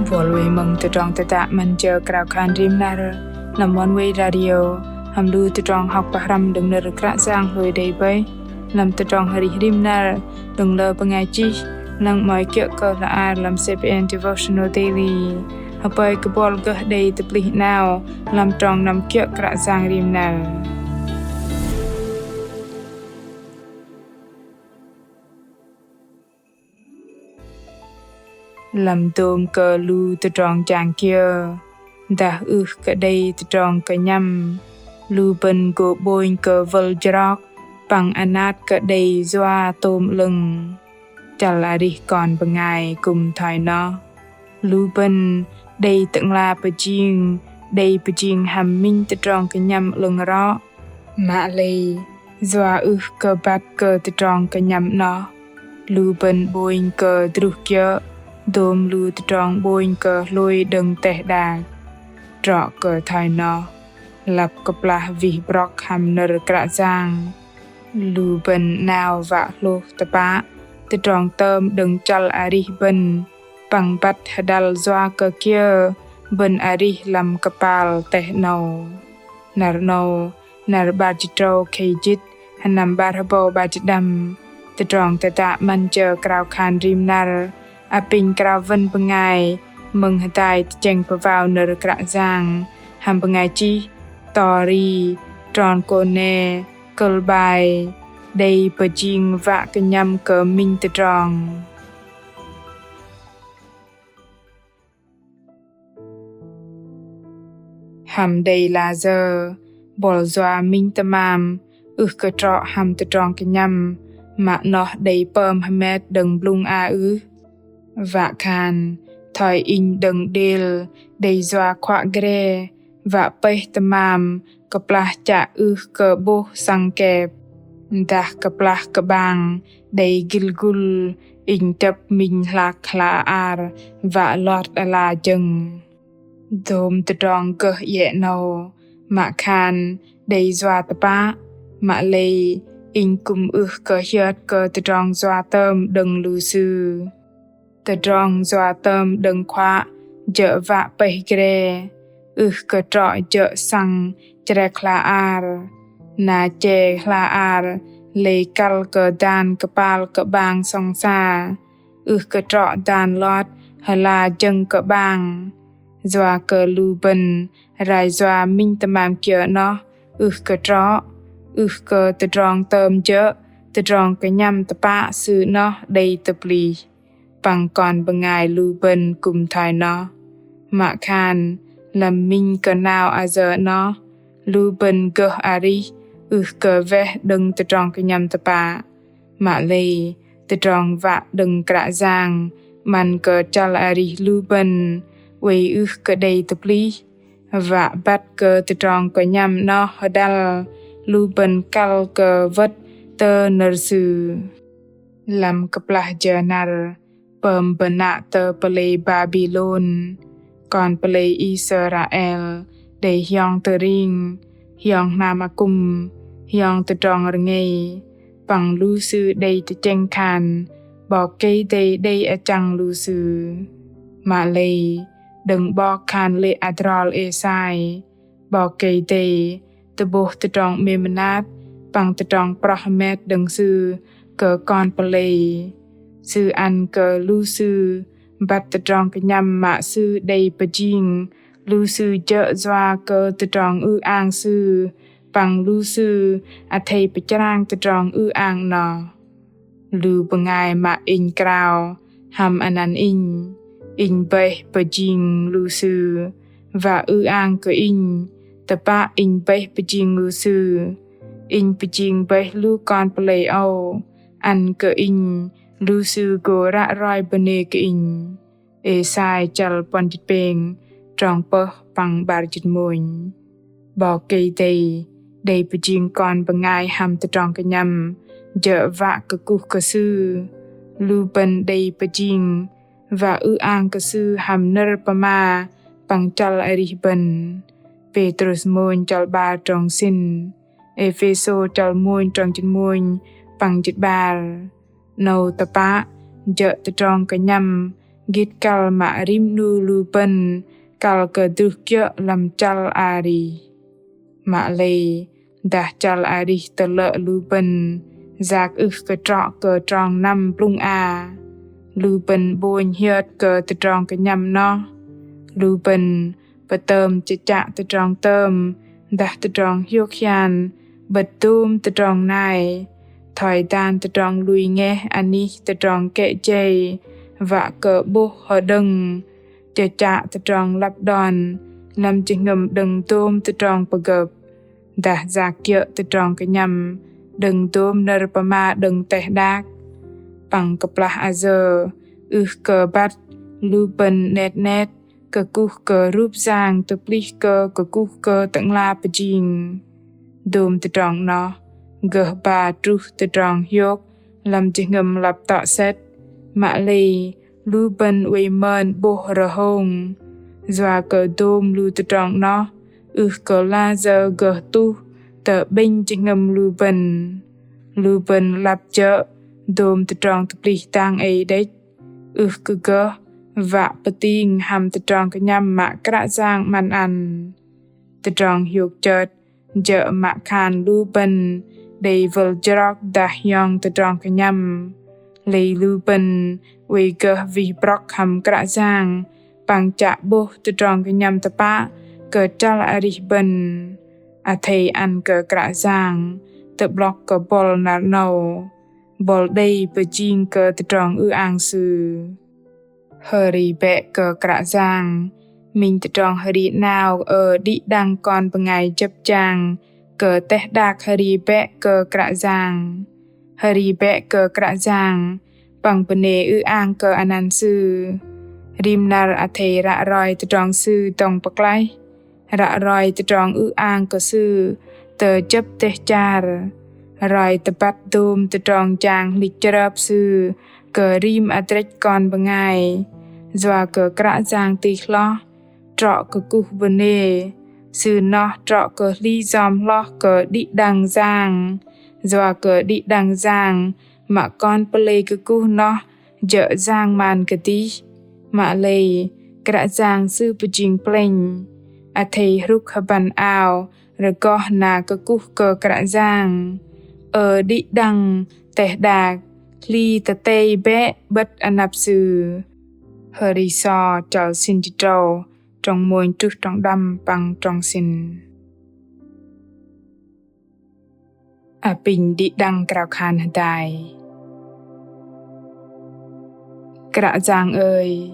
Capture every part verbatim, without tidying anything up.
Buăl wei mơ̆ng tơdrong tơdă 'Măn jơ krao khan rim năr lăm Oneway Radio, hăm lu tơdrong hŏk pơhrăm đơ̆ng nơ̆r Kră Yang hlôi đei bơih lăm tơdrong arih rim năr đơ̆ng lơ bơngai chih, lăng 'mơ̆i kiơ̆ kơ hla ar lăm C P N Devotional Daily. Hơpơi kơ buăl gơh đei tơplih 'nao lăm trong năm kiơ̆ Kră Yang rim năr. Lăm dôm kơ lu tơdrong jang kiơ, dah ưh kơ đei tơdrong kơnhăm, lu bơ̆n gô 'bônh kơ wơl jrok păng anat kơ đei yua tôm 'lơ̆ng. Chăl arih kon bơngai kư̆m thoi noh. Lu bơ̆n đei Tơ'ngla pơjing, đei pơjing hăm minh tơdrong kơnhăm 'lơ̆ng rŏ. Mă lei, yua ưh kơ băt kơ tơdrong kơnhăm 'noh, lu bơ̆n 'bônh kơ druh kiơ̆ dôm lu tơdrong 'bônh kơ hlôi đơ̆ng teh đak. Trŏ kơ thoi noh, lăp kơplah wih brŏk hăm nơ̆r Kră Yang, lu bơ̆n 'nao wă hlôh tơpă tơdrong tơm đơ̆ng chăl arih bơ̆n, păng băt hơdăl yua kơ kiơ bơ̆n arih lăm kơpal teh 'nâu. Năr 'nâu, năr 'bar jĭt tơdrâu khei jĭt, sơnăm 'bar hơbâu 'bar jĭt pơđăm, tơdrong tơdă 'Măn jơ krao khan rim năr apinh krao wơ̆n bơngai mơ̆ng hơdai tơchĕng pơwao nơ̆r Kră Yang hăm bơngai chih Tori Tronkone, kơ̆l bai Đei pơjing wă kơnhăm kơ minh tơdrong. Hăm đei lah sơ̆, buăl yua minh tơmam ưh kơ trŏ hăm tơdrong kơnhăm, mă noh đei pơm hơmet đơ̆ng blŭng a ưh? Wă khan, thoi inh đơ̆ng đêl đei yua khuă gre, wă pơih tơmam kơplah chă ưh kơ 'bôh săng kep, dah kơplah kơ'bang đei gĭl gŭl, inh chơ̆p minh hlak hla ar wă lŏt ala jơ̆ng. Dôm tơdrong gơh iĕ 'nâu, mă khan đei yua tơpă, mă lei inh kư̆m ưh kơ hiơt kơ tơdrong yua tơm đơ̆ng lu sư. Tơdrong yua tơm đơ̆ng khuă jơ̆ wă pơih gre, ưh kơ trŏ jơ̆ săng chrek hla ar. Na che hla ar lei kăl kơ dan kơpal kơ'bang sŏng sa, ưh kơ trŏ dan lŏt hơla jơ̆ng kơ'bang. Yua kơ lu bơ̆n rai yua minh tơmam kiơ 'noh ưh kơ trŏ, ưh kơ tơdrong tơm jơ̆ tơdrong kơnhăm tơpă sư 'noh đei tơplih. Păng kon bơngai lu bơ̆n kư̆m thoi noh. Mă khan, lăm minh kơnao ayơ 'noh, lu bơ̆n gơh arih ưh kơ weh đơ̆ng tơdrong kơnhăm tơpă. Mă lei, tơdrong wă đơ̆ng Kră Yang 'măn kơ chăl arih lu bơ̆n oei ưh kơ đei tơplih, wă băt kơ tơdrong kơnhăm 'noh hơdăl lu bơ̆n kăl kơ wơ̆t tơ nơ̆r Sư. Lăm kơplah jơ năr, pơm bơnă tơ pơlei Babilôn, kon pơlei Israel đei hiong tơring, hiong hnam akŭm, hiong tơdrong rơngei, păng lu sư đei tơchĕng khan 'Bok Kei-Dei đei achăng lu sư. Mă lei, đơ̆ng 'bok khan lê̆ adrol Êsai, 'Bok Kei-Dei tơ'bôh tơdrong 'mêm mơnat păng tơdrong proh hơmet đơ̆ng Sư kơ kon pơlei. Sư ăn kơ lu sư băt tơdrong kơnhăm mă sư đei pơjing, lu sư jơ̆ yua kơ tơdrong ư-ang sư, păng lu sư athei pơchrang tơdrong ư-ang 'noh. Lu bơngai mă inh krao hăm anăn inh, inh bơih pơjing lu sư wă ư-ang kơ inh, tơpă inh bơih pơjing lu sư. Inh pơjing bơih lu kon pơlei âu, ăn kơ inh lu sư gô ră roi bơnê kơ inh. Êsai chăl puăn jĭt pêng, trong pơh păng 'bar jĭt mônh. 'Bok Kei-Dei đei pơjing kon bơngai hăm tơdrong kơnhăm jơ̆ wă kơkuh kơ Sư. Lu bơ̆n đei pơjing wă ư-ang kơ Sư hăm nơ̆r pơma păng chăl arih bơ̆n. Pêtrôs mônh chăl 'bar trong sĭn, Êphêsô chăl mônh trong jĭt mônh păng jĭt 'bar. 'Nâu tơpă jơ̆ tơdrong kơnhăm Gĭt kăl mă rim 'nu lu bơ̆n kăl kơ druh kiơ̆ lăm chăl arih. Mă lei, dah chăl arih tơlơ̆ lu bơ̆n yak ưh kơ trŏ kơ trong năm blŭng a, lu bơ̆n 'bônh hiơt kơ tơdrong kơnhăm noh. Lu bơ̆n pơtơm chơchă tơdrong tơm, dah tơdrong hiôk hian, 'bơ̆t dôm tơdrong nai, thoi dan tơdrong lui ngeh anih tơdrong kĕ jei, wă kơ 'bôh hơđơ̆ng, chơchă tơdrong lăp đon lăm jơhngơ̆m đơ̆ng dôm tơdrong pơgơ̆p, dah yak kiơ̆ tơdrong kơnhăm đơ̆ng dôm nơ̆r pơma đơ̆ng teh đak. Păng kơplah ayơ ưh kơ băt lu bơ̆n 'net 'net kơkuh kơ rup yang tơplih kơ kơkuh kơ Tơ'ngla pơjing. Dôm tơdrong noh gơh ba truh tơdrong hiôk lăm jơhngơ̆m lăp tŏ sĕt. Mă lei, lu bơ̆n oei mơn 'bôh rơhông. Yua kơ dôm lu tơdrong noh ưh kơ layơ gơh tuh tơ 'bĕnh jơhngơ̆m lu bơ̆n. Lu bơ̆n lăp jơ̆ dôm tơdrong tơplih dang ei đĕch, ưh kơ gơh wă pơting hăm tơdrong kơnhăm mă Kră Yang 'măn ăn. Tơdrong hiôk chơt jơ̆ mă khan lu bơ̆n đei wơl jrok dah hiong tơdrong kơnhăm. Lei lu bơ̆n oei gơh wih brŏk hăm Kră Yang păng chă 'bôh tơdrong kơnhăm tơpă kơ chăl arih bơ̆n. Athei ăn kơ Kră Yang tơ'blŏk kơ bŏl năr 'nâu, bŏl đei pơjing kơ tơdrong ư-ang Sư. Hơri bĕ kơ Kră Yang, minh tơdrong hơri 'nao ơ đĭ đăng kon bơngai jơ̆p jang kơ teh đak hơri bĕ kơ Kră Yang. Hơri bĕ kơ Kră Yang păng bơnê ư-ang kơ anăn Sư. Rim năr athei ră roi tơdrong Sư dŏng pơklaih, ră roi tơdrong ư-ang kơ Sư tơ jơ̆p dêh char, roi tơbăt dôm tơdrong jang hlĭch chrơp Sư kơ rim adrĕch kon bơngai. Yua kơ Kră Yang tih hloh, trŏ kơkuh bơnê, Sư noh trŏ kơ hli yom hloh kơ đĭ đăng yang. Yua kơ đĭ đăng yang mă kon pơlei kơkuh noh jơ̆ yang man kơdih. Mă lei, Kră Yang Sư pơjing plĕnh. Athei hrŭk hơbăn ao rơgoh na kơkuh kơ Kră Yang. Ơ đĭ đăng teh đak, hli tơtei bĕ 'bơ̆t anăp Sư. Hơri So chăl sĭn jĭt tơdrâu, trong mônh truh trong đăm păng trong sĭn. Apinh đĭ đăng krao khan hơdai. Kră Yang ơi,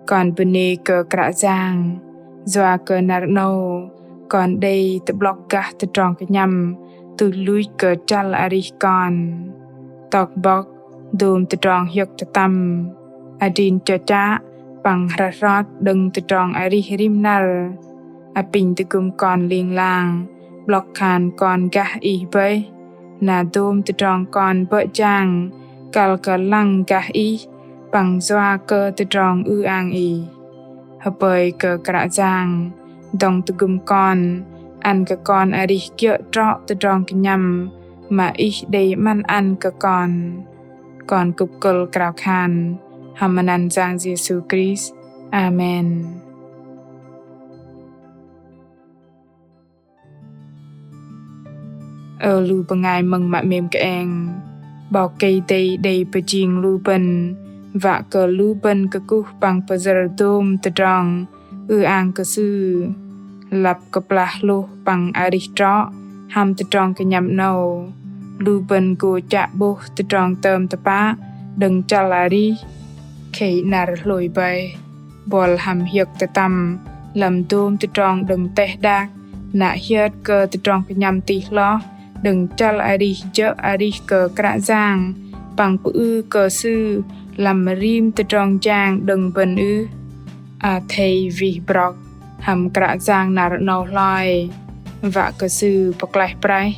kon bơnê kơ Kră Yang, yua kơ năr 'nâu kon đei tơ'blŏk gah tơdrong kơnhăm tuch luch kơ chăl arih kon. Tŏk bŏk dôm tơdrong hiơ̆k tơtăm, adrin chơchă păng hrăt hrot đơ̆ng tơdrong arih rim năr. Apinh tơgŭm kon ling lang 'blŏk khan kon gah Ih bơih, na dôm tơdrong kon bơ̆ jang kăl kơ lăng gah Ih păng yua kơ tơdrong ư-ang Ih. Hơpơi kơ Kră Yang dŏng tơgŭm kon, ăn kơ kon arih kiơ̆ trŏ tơdrong kơnhăm mă Ih đei 'măn ăn kơ kon. Kon kŭp kơ̆l krao khan hăm anăn Yang Yêsu Krist. Amen. Ơ lu bơngai mơ̆ng mă 'mêm kơeng, 'Bok Kei-Dei đei pơjing lu bơ̆n, wă kơ lu bơ̆n kơkuh păng pơyơ̆r dôm tơdrong ư-ang kơ Sư. Lăp kơplah hlôh păng arih trŏ hăm tơdrong kơnhăm 'nâu, lu bơ̆n gô chă 'bôh tơdrong tơm tơpă đơ̆ng chăl arih. Khei năr hlôi bơih, buăl hăm hiơ̆k tơtăm lăm dôm tơdrong đơ̆ng teh đak, na hiơt kơ tơdrong kơnhăm tih hloh đơ̆ng chăl arih jơ̆ arih kơ Kră Yang păng pơư kơ Sư lăm rim tơdrong jang đơ̆ng bơ̆n ưh. Athei wih brŏk hăm Kră Yang năr 'nâu hloi, wă kơ Sư pơklaih praih,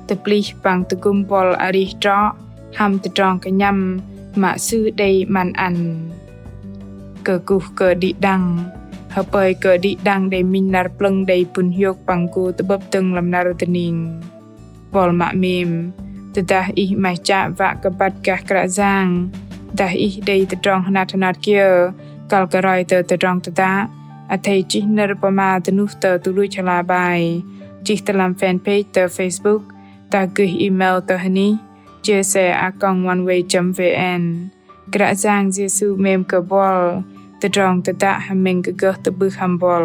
tơplih păng tơgŭm buăl arih trŏ hăm tơdrong kơnhăm mă Sư đei 'măn ăn. Kơkuh kơ đĭ đăng, hơpơi kơ đĭ đăng đei minh năr plơ̆ng đei pŭn hiôk păng gô tơ'bơ̆p dơ̆ng lăm năr dơning. Buăl mă 'mêm, tơdah ih 'maih chă wă kơ băt gah Kră Yang, dah ih đei tơdrong hơnat hơnat kiơ kăl kơ roi tơ tơdrong tơdă, athei chih nơ̆r pơma dơnuh tơ tơluch hla bơar, chih tơ lăm fanpage tơ Facebook, dah gơih email tơ hơnih J S A a còng oneway chấm V N. Kră Yang Yêsu 'mêm kơ buăl, tơdrong tơdă hơmĕng kơ gơh tơ'bưh hăm buăl.